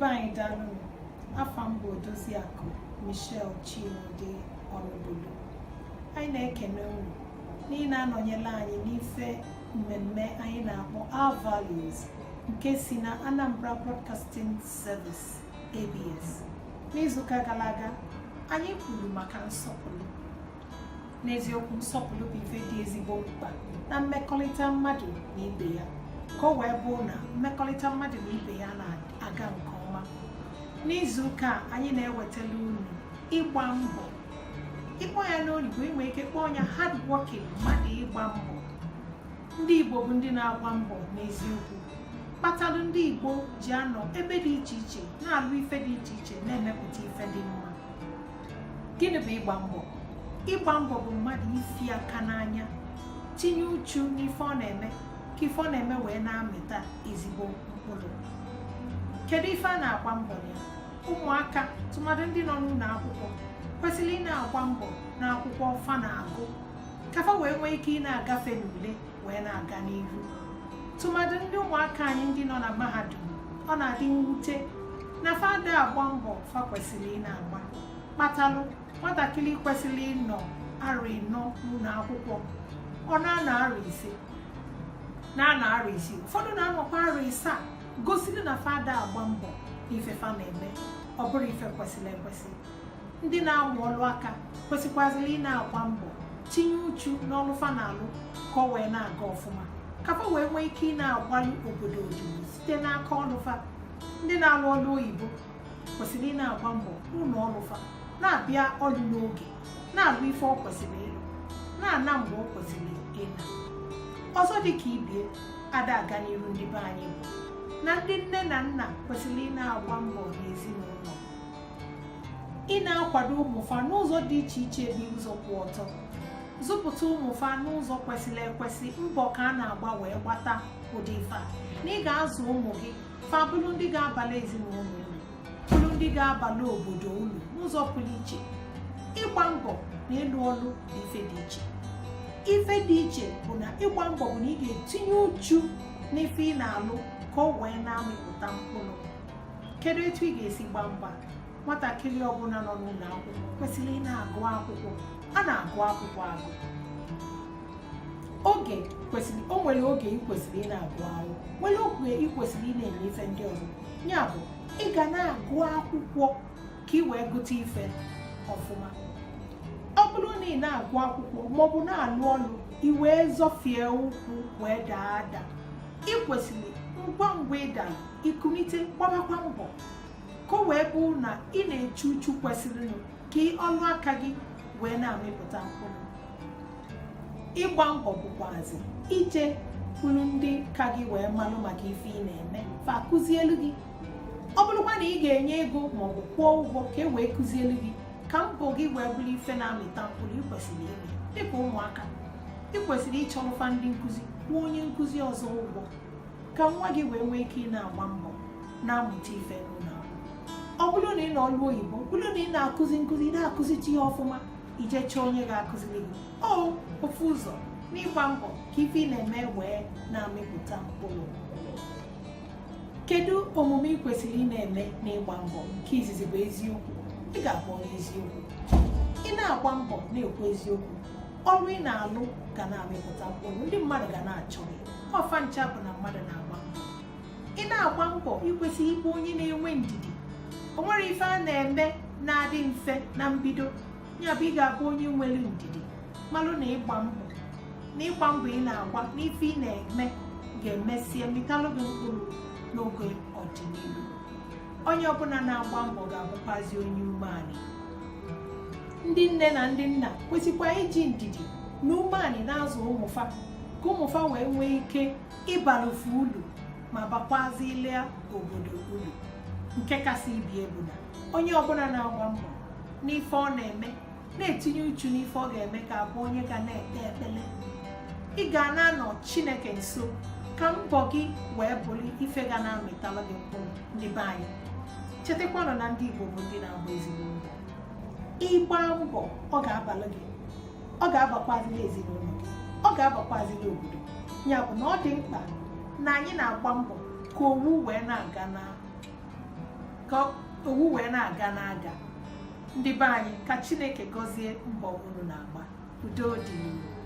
Be anyị, daalụnụ. Afa m bụ Odoziakụ Michelle Chinwode Ọnụbulu. Anyị na-ekene unu n'ihi na-anọnyela anyị n'ife mmemme anyị na-akpọ Our Values, nke si na Anambra Broadcasting Service, ABS. N'izuụka gara aga, anyị kwuru maka nsọpụrụ. N'eziokwu, nsọpụrụ bụ ife dị ezigbo mkpa na mmekọrịta mmadụ na ibe ya, ka o wee bụ na mmekọrịta mmadụ na ibe ya na-aga nke ọma. N'izuụka a, anyị na-ewetara unu ịgba mbọ. Ịkpọ ya n'oyibo, inwe ike kpọọ ya hard working, mmadụ ịgba mbọ. Ndị Igbo bụ ndị na-agba mbọ n'eziokwu, kpatalụ ndị Igbo ji anọ ebe dị iche iche, na-alụ ife dị iche iche, na-emepụta ife dị mma. Gịnị bụ ịgba mbọ? Ịgba mbọ bụ mmadụ ifi aka n'anya, tinye uchu n'ife ọ na-eme, ka ife ọ na-eme wee na-amịta ezigbo mkpụrụ. Kedu ife a na-agba mbọ ya? Ụmụaka, tụmadụ ndị nọ n'ụlọ akwụkwọ, kwesịrị ị na-agba mbọ n'akwụkwọ fa na-agụ, ka fa wee nwee ike ị na-agafe n'ule wee na-aga n'ihu. Tụmadụ ndị ụmụaka anyị ndị nọ na mahadum, ọ na-adị mwute na fa ada agba mbọ fa kwesịrị ị na-agba, kpatalụ nwatakịrị kwesịrị ịnọ arọ 4 n'ụlọ akwụkwọ, ọ na-anọ arọ 5, na-anọ arọ 6, ụfọdụ na-anọkwa arọ 7, gosiri na fa ada agba mbọ n'ife fa na-eme. Ọ bụrụ ife kwesịrị ekwesị. Ndị na-amụ ọlụ aka kwesịkwazịrị ị na-agba mbọ, tinye uchu n'ọlụ fa na-alụ, ka ọ wee na-aga ọfụma, ka fa wee nwee ike ị na-agbalụ obodo odibo site n'aka ọlụ fa. Ndị na-alụ ọlụ oyibo kwesịrị ị na-agba mbọ n'ụlọ ọlụ fa, na-abịa ọlụ n'oge, na-alụ ife ọ kwesịrị ịlụ, na-ana mgbe ọ kwesịrị ịna. Ọzọ dị ka ibie ada aga n'iru, ndị be anyị, bụ na ndị nne na nna kwesịrị ị na-agba mbọ n'ezinụlọ, ị na-akwado ụmụfa n'ụzọ dị iche iche bụ ụzọ kwụ ọtọ, zụpụta ụmụfa n'ụzọ kwesịrị ekwesị. Mbọ ka a na-agba wee gbata ụdị ife a, na ị ga-azụ ụmụ gị, fa bụrụ ndị ga-abalị ezinụlọ uru, bụrụ ndị ga-abalị obodo uru n'ụzọ pụrụ iche. Ịgba mbọ na ịlụ ọlụ bụ ife dị iche. Ife dị iche bụ na ịgba mbọ bụ na ị ga-etinye uchu n'ife ị na-alụ, ka ọ wee na-amịpụta mkpụrụ. Kedu etu ị ga-esi gba mbọ? Nwatakịrị ọbụla nọ n'ụlọ akwụkwọ kwesịrị ị na-agụ akwụkwọ. A na-agụ akwụkwọ agụ. Oge kwesịrị, o nwere oge ị kwesịrị ị na-agụ akwụkwọ, nwere oge ị kwesịrị ị na-eme ife ndị ọzọ. Ya bụ, ị ga na-agụ akwụkwọ ka ị wee gụta ife ọfụma. Ọ bụrụ na ị na-agụ akwụkwọ maọbụ na-alụ ọlụ, ị wee zọfie ụkwụ wee daa ada, ị kwesịrị ngwa ngwa ị dara, ikunite, gbabakwa mbọ, ka o wee bụ na ị na-echu uchu kwesịrịnụ, ka ọlụ aka gị wee na-amịpụta mkpụrụ. Ịgba mbọ bụkwazi ije kwuru ndị ka gị wee malụ maka ife ị na-eme, fa kụzielu gị. Ọ bụrụkwa na ị ga-enye ego maọbụ kwụọ ụgwọ ka e wee kụzielu gị, ka mbọ gị wee bụrụ ife na-amịta mkpụrụ, ị kwesịrị ime dịka ụmụaka. Ị kwesịrị ịchọrọfa ndị nkụzi, kwụọ onye nkụzi ọzọ ụgwọ, ka nwa gị wee nwee ike ị na-agba mbọ, na-amụta ife n'ụlọ akwụkwọ. Ọ bụrụ na ị nọ ọlụ oyibo, bụrụ na ị na-akụzi nkụzi, ị na-akụzichi ya ọfụma, ije chọọ onye ga-akụziri gị. O ofu ụzọ n'ịgba mbọ ka ife ị na-eme wee na-amịpụta mkpụrụ. Kedu omume ị kwesịrị ị na-eme n'ịgba mbọ? Nke izizi bụ eziokwu. Ị ga-abụ onye eziokwu. Ị na-agba mbọ, na-ekwu eziokwu, ọrụ ị na-alụ ga na-amịpụta mkpụrụ, ndị mmadụ ga na-achọ gị ọfa ncha. Bụ na mmadụ na-agba mbọ, ị na-agba mbọ, ị kwesịrị ịbụ onye na-enwe ndidi. O nwere ife a na-eme na-adị mfe na mbido. Ya bụ, ị ga-abụ onye nwere ndidi, malụ na ịgba mbọ, na ịgba mbọ ị na-agba n'ife ị na-eme ga-emesie mịtalụ gị mkpụrụ n'oge ọdịnihu. Onye ọbụla na-agba mbọ ga-abụkwazi onye umeanị. Ndị nne na ndị nna kwesịkwa iji ndidi na umeanị na-azụ ụmụfa, ka ụmụfa wee nwee ike ịbalụfe ulu ma bakwazilia obodo ulu. Nke kasị ibie bụ na onye ọbụla na-agba mbọ n'ife ọ na-eme, na-etinye uchu n'ife ọ ga-eme, ka abụ onye ga na-ekpe ekpele. Ị ga na-anọ Chineke nso, ka mbọ gị wee bụrụ ife ga na-amịtalụ gị mkpụrụ. Ndị be anyị, chetakwanụ na ndị Igbo bụ ndị na-agba ezigbo mbọ. Ịgba mbọ, ọ ga-abalụ gị, ọ ga-abakwazili ezinụlọ gị, ọ ga-abakwazili obodo. Ya bụ na ọ dị mkpa na anyị na-agba mbọ ka owu wee na-aga na Ka owu wee na-aga na-aga. Ndị be anyị, ka Chineke gọzie mbọ unu na-agba. Udo dị n'unu.